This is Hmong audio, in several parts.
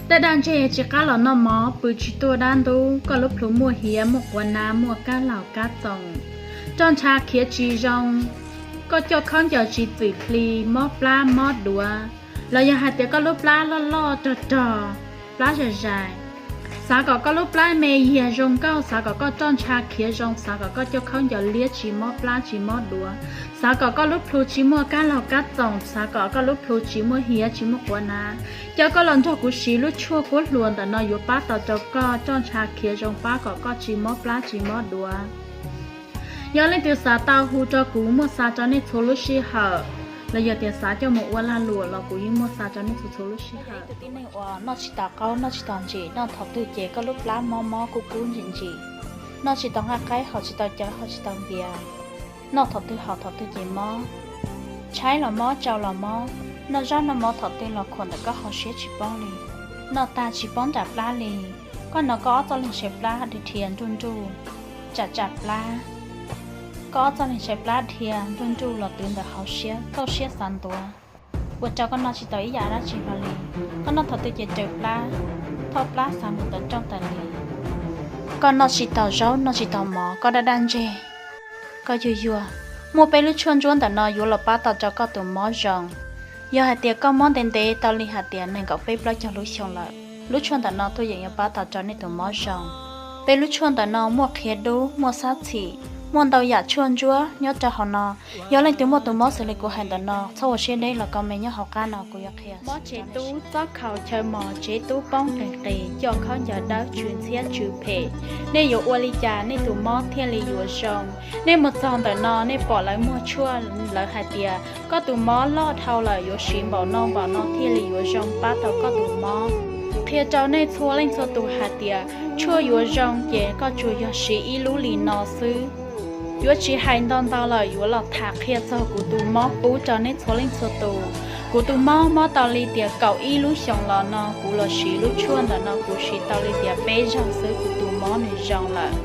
Daj daj ntseg tsis qab los noj mov, pw tsis tuaj dab ntub, koj lub plhu muaj hiav muaj quav nav muaj kab laug kab txoos, roj ntsha khiav tsis zoo, koj coj khaub ncaws tsis txwm pli, mob plab mob duav, los yog hais tias koj lub plab loj loj rog rog, plab zais zais. Xav kom koj lub plab me yiag zoo nkauj, xav kom koj roj ntsha khiav zoo, xav kom koj coj khaub ncaws liab tsis mob plab tsis mob duav, xav kom koj lub plhu tsis muaj kab laug kab txoos, xav kom koj lub plhu tsis muaj hiav tsis muaj quav nav. Coj koj los nrog kuv siv lub tshuaj kuab hluas ntawm no yuav pab tau rau koj roj ntsha khiav zoo, pab kom koj tsis mob plab tsis mob duav. Yog leej twg xav tau hu rau kuv, muaj xa rau nej txhua lub sij hawm, los yog tias xav coj mus ua lag luam los kuv yeej muaj xa rau nej txhua txhua lub sij hawm. Tib neeg uas noj tsis tau qaub noj tsis tau ntsim, noj thaum twg ces koj lub plab mob mob kub kub ntsim ntsim, noj tsis tau nqaij qaib, haus tsis tau cawv, haus tsis tau npias, noj thaum twg haus thaum twg ces mob, tshaib los mob, tsau los mob, noj zaub noj mov thaum twg los khuam ntawm koj hauv siab tsis poob li, noj tag tsis poob nram plab li. Koj hnov koj ob txoj leeg tshav plab dhia nruj nruj, tsam tsam plab, koj ob txoj leeg tshav plab dhia nruj nruj los twv ntawm hauv siab, kauj siab xav ntuav, ua rau koj noj tsis tau ib yam dab tsi hlo li. Koj noj thaum twg ces raws plab, thauj plab xav mus tawm rooj tawm hli. Koj noj tsis tau zaub noj tsis tau mov, koj daj daj ntseg, koj yuag yuag, muaj peb lub tshuaj ntsuab ntawm no yuav los pab tau rau koj tus mob zoo. Yog hais tias koj mob ntev ntev tau li hais tias nees nkaum peb plaub caug lub xyoo lawm, lub tshuaj ntawm no tuaj yeem yuav pab tau rau nej tus mob zoo. Peb lub tshuaj ntawm no muaj qhiav dub, muaj xab txhim, muaj ntau yam tshuaj ntsuab nyob rau hauv no. Yog leej twg muaj tus mob xws li kuv hais ntawm no, txhob ua siab deb los comment nyob hauv qab no kuv yuav qhia. Mob tsev tub, txob khaus chaw mos, tsev tub poob qis qis, coj khaub ncaws dawb tsw ntxhiab tsw phem, nej yuav ua li cas nej tus mob thiaj li yuav zoo? Nej mus txog ntawm no nej pom lawv muag tshuaj, lawv hais tias koj tus mob loj dhau lawm, yuav siv npaum no npaum no thiaj li yuav zoo pab tau koj tus mob. Qhia rau nej txhua leej txhua tus hais tias tshuaj yuav zoo ces koj tsuas yog siv ib lub li no xwb. Yuav tsis hais ntau ntau lawm, yuav los tham qhia txog kuv tus mob pub rau nej txhua leej txhua tus. Kuv tus mob mob tau li tias kaum ib lub xyoos los no kuv los siv lub tshuaj ntawm no kuv siv tau li tias peb zaug xwb kuv tus mob nws zoo lawm.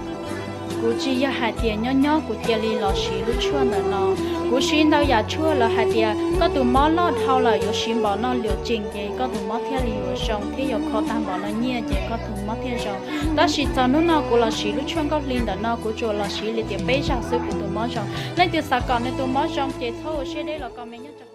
Kuv tsis yog hais tias nyob nyob kuv cia li los siv lub tshuaj ntawm no. Kuv siv ntau yam tshuaj, lawv hais tias koj tus mob loj dhau lawm yuav siv npaum no lawm tseem ces koj tus mob thiaj li yuav zoo thiab yuav kho tag npaum no nyiaj ces koj tus mob thiaj zoo. Tab sis txog hnub no kuv los siv lub tshuaj nkauj hli ntawm no kuv tsuas los siv li tias peb zaug xwb kuv tus mob zoo. Leej twg xav kom nws tus mob zoo ces txhob ua siab deb los comment nyob rau